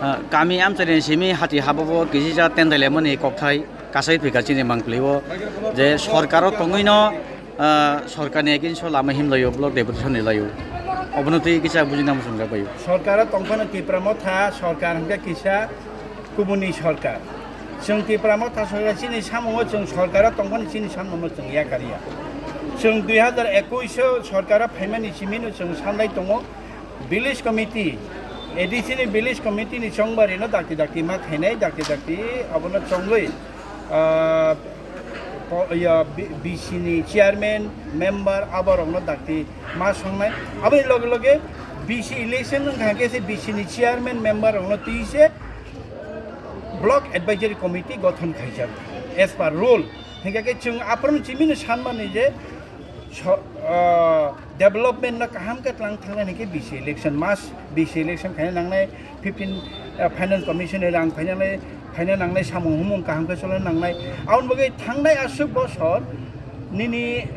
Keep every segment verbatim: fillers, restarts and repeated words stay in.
Ah, kami amchaini simi hati hababo kisisa tendai lemani kokthai kasai phika chini mangpili o je sorkaro tongwino, ah, sorkarni against o lama himlaio block deputation ni laio. Obono twi kisa bujina muchungjak baio. Sorkaro tongphano Tipra Motha sorkar hwnkhe kisa kubuni sorkar. Chwng Tipra Motha sorkar chini samungo chwng sorkaro tongphano chini samungo chwng yakarya. Chwng dui hazar ekush o sorkaro phaimani simino chwng sanlai tongo. Village committee, A D C ni village committee ni chongbarino dakti dakti ma khainai, dakti dakti abono chongwi, ah, po-, ya, B-, B C ni chairman, member aborokno dakti ma songnai. Aboni loge loge B C election wngkha khe se B C ni chairman, member rokno twi se block advisory committee gothon khaijak as per rule. Hingkha khe chwng aphuru chimino sanmani je so-, ah, development no kaham khe tlang thangnai hwnkhe B C election must, B C election khaina nangnai, fifteen, ah, finance commission ni rang phaina nangnai, phaina nangnai, samung humung kaham khe cholna nangnai. Aboni bagwi thangnai aswk bosor nini,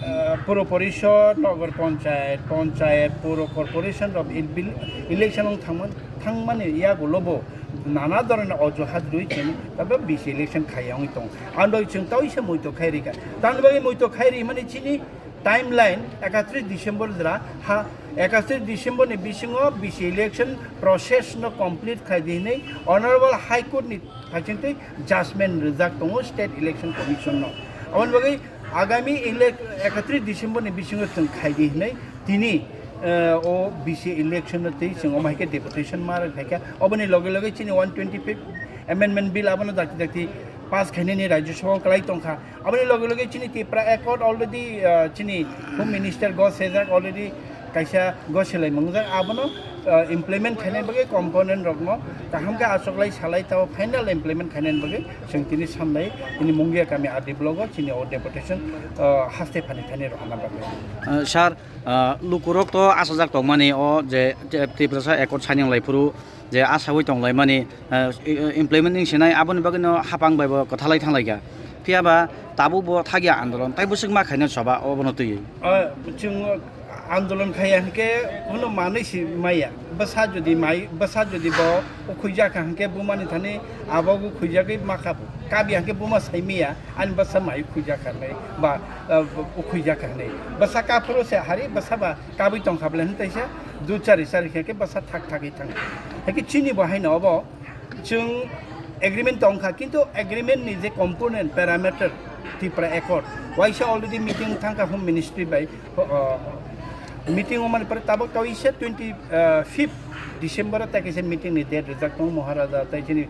ah, puro porishod, nogor ponchayat, ponchayat, puro corporation rok il-, bil-, election wng thangman-, thangmani yagulo bo nana dhoroner ojuhat rwi chwng tabuk B C election khaiya wngwi tongo. Ang doi chwng tawisa muitok khai rikha. Tamni bagwi muitok khai rimani chini timeline ekatris December jora ha, ekatris December ni bisingo B C election process no complete khai di hinwi Honorable High Court ni phaisingtwi judgment rijak tongo State Election Commission no. Aboni bagwi agami elec-, ekatris December ni bisingo chwng khai di hinwi tini, eh, o B C election no twi chwng omo hai khe deputation ma rwkha khe oboni loge loge chini one twenty fifth amendment bill abono dakti dakti pass khainani Rajya Sabha o kwlai tongkha. Aboni loge loge chini Tipra Accord already, ah, chini Home Minister go sejak already kaisa go selai mangjak. Abono, ah, implement khainai bagwi component rokno kaham khe achoklai salai tao final implement khainani bagwi chwng tini samlai tini Mungia kami R D block o chini o deputation, ah, haste phani thani rohorna bagwi. Ah, sir, ah, lukurok to achajak tongmani o je Tiprasa Accord signing lai phuru je asaui tonglaimani, eh, i-, i-, implement wng sinai, aboni bagwino hapang bai bo kwthalai thanglaikha. Phiya ba tabuk bo thakya andolon, tai bwswk ma khaina choba obono twiwi. Ah, chwng andolon khaiya hwnkhe bono manwi si maya. Bwsa jodi mai, bwsa jodi bo ukhuijak kha hwnkhe bumani thani abo ukhuijagwi ma kha bo. Kabya hwnkhe buma sai maya, ani bwsa mai ukhuijak kha hwnwi ba, ah, ukhuijak kha hwnwi. Bwsa kaphuru se hari bwsa ba kabwi tongkha bwle hwn taisa duchari chari khe bwsa thak thagwi thang. Hakhe chini bo haino obo chwng agreement tongkha, kintu agreement ni je component parameter Tipra Accord waisa already meeting thangkha Home Ministry bai, uh, meeting wngmani pore tabuk kaisa twenty fifth December o tai kaisa meeting ni date rijak tongo Maharaja tai chini,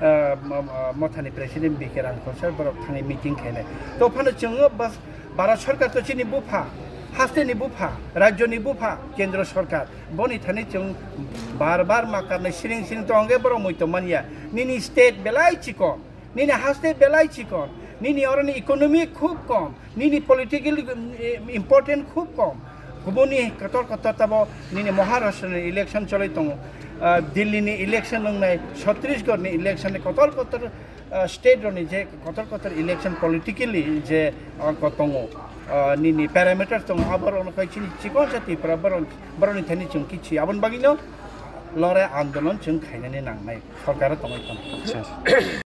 uh, mo-, mo-, mothani president B K Rangkhosar borok thangwi meeting khainai. To phano chwng bas Bharat Sarkar to chini bupha, hasteni bupha, rajyoni bupha, kendro sarkar. Boni thani chwng bar bar ma karnai siring siring tongkhe borok muitu manya. Nini state belai chikon, nini haste belai chikon, nini oroni economy khub kom, nini political, eh, important khub kom. Kubuni kotor kotor tabo nini Maharashtra ni election cholai tongo, ah, Delhi ni election wngnai, Chhattisgarh ni election ni kotor kotor ah, state rokni je kotor kotor election politically je, ah, ko tongo, ah, nini parameters tongo, aborokno kai chini chikon sa Tripura borok, borokni thani chwng kichi. Aboni bagwino lorai andolon chwng khainani nangnai, sorkaro tongwi phano. Acha.